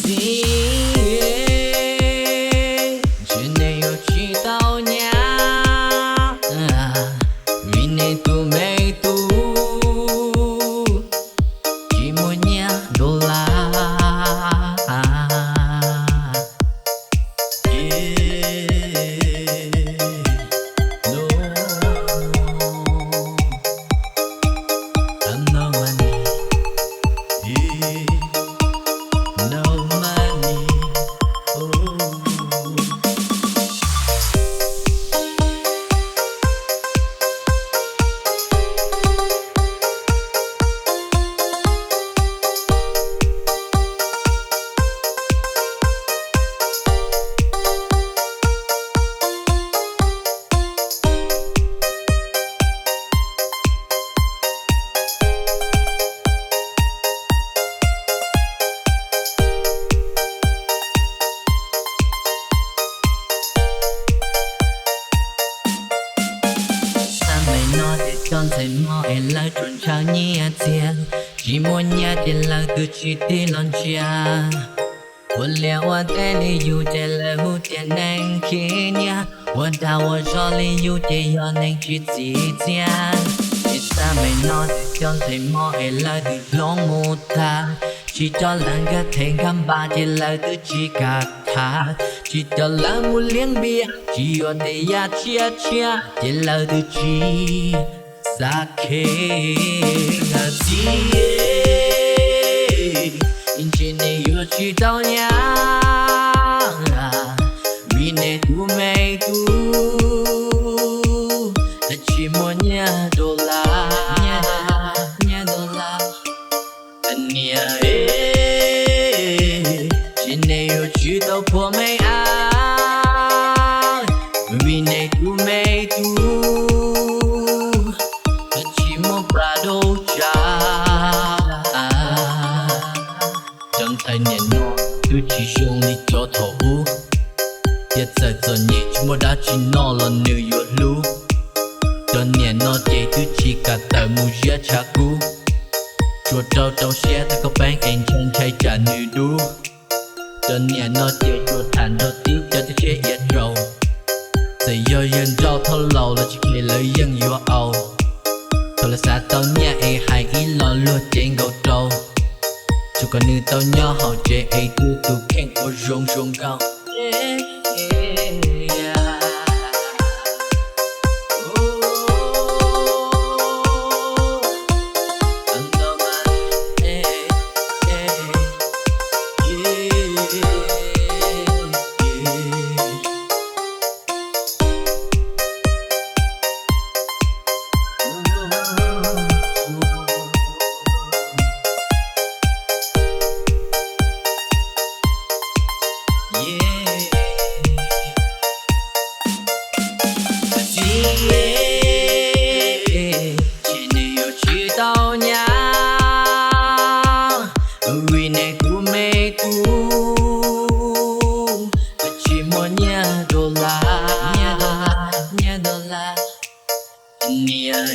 Txiv, ntshe nej yuav tsis tau nyab, vim nej tus me tub tsis muaj nyiaj dollar. Xab maim no ces cov ntxhais mob es lawv tsuas ntshaw nyiaj txiag, tsis muaj nyiaj ces lawv twb tsis tig los ntsia. Ua liaj ua teb li yus ces lawv hu tias neeg khib nyiaj, ua dag ua zog li yus ces yog neeg tsis txim txiaj. Ces xab maim no ces cov ntxhais mob es lawv twb hloov mus tag, tsis coj lawv nkag thev nkag npas ces lawv twb tsis kam tham, tsis coj lawv mus liab npias, tsis yuav tej yam tshiab tshiab ces lawv twb tsis xav khe. Txiv, ntshe nej yuav tsis tau nyab, vim nej tus me tub tsis muaj nyiaj dollar. Niam, ntshe nej yuav tsis tau phua me ab, vim nej tus me tub tsis muaj Prado tsav. Cov ntxhais niam no twb tsis zoo li cov thaum ub, thiab txawm txom nyem tsis muaj dab tsi noj los nws yuav hlub. Cov niam no ces twb tsis kam tawm mus ziab tshav kub, tsuas rau rau siab tag koj peeb es ntshai ntshai tsam nws dub. Cov niam no ces tsuas tham nrog tib cov tub tsheb iav tsaus, txawm yog yawg nrauj thauj laus los tsis khes lawv yeej yuav aus. Thaum lawv xav tau nyiaj es hais ib lo luag cev nkaus rau, tsuas kom nws tau nyob hauv tsev es tu tus kheej ua zoo zoo nkauj. Txiv, ntshe nej yuav tsis tau nyab, vim nej tus me tub tsis muaj nyiaj dollar. Niam,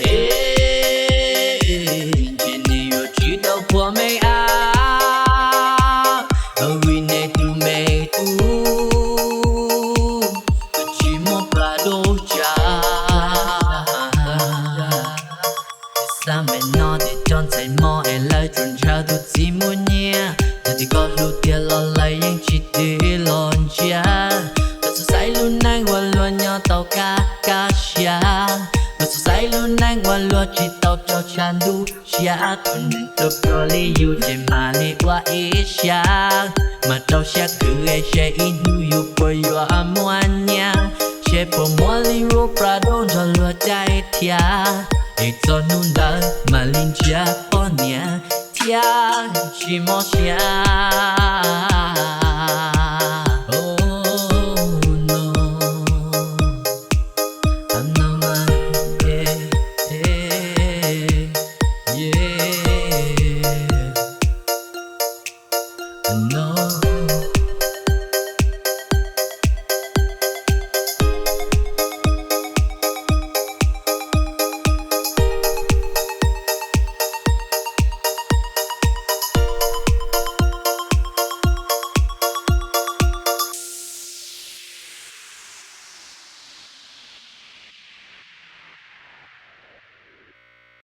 ntshe nej yuav tsis tau phua me ab, vim nej tus me tub tsis muaj Prado tsav. Xab maim no ces cov ntxhais mob es lawv tsuas ntshaw tus txiv muaj nyiaj, txawm tias koj hlub tiag los lawv yeej tsis tig los ntsia. Lawv txhob xaiv lub neej uas luag nyob tau kaj kaj siab, lawv txhob xaiv lub neej uas luag tsis tau raug tshav ntuj siab. Tus neeg pluag pluag li yus ces mam li ua ib siab, mas rau siab khwv es seb ib hnub yus puas yuav muaj nyiaj, seb puas muaj li ua Prado nrog luag caij thiab. Es txog hnub ntawd mam li nrhiav poj niam thiab tsis mob siab.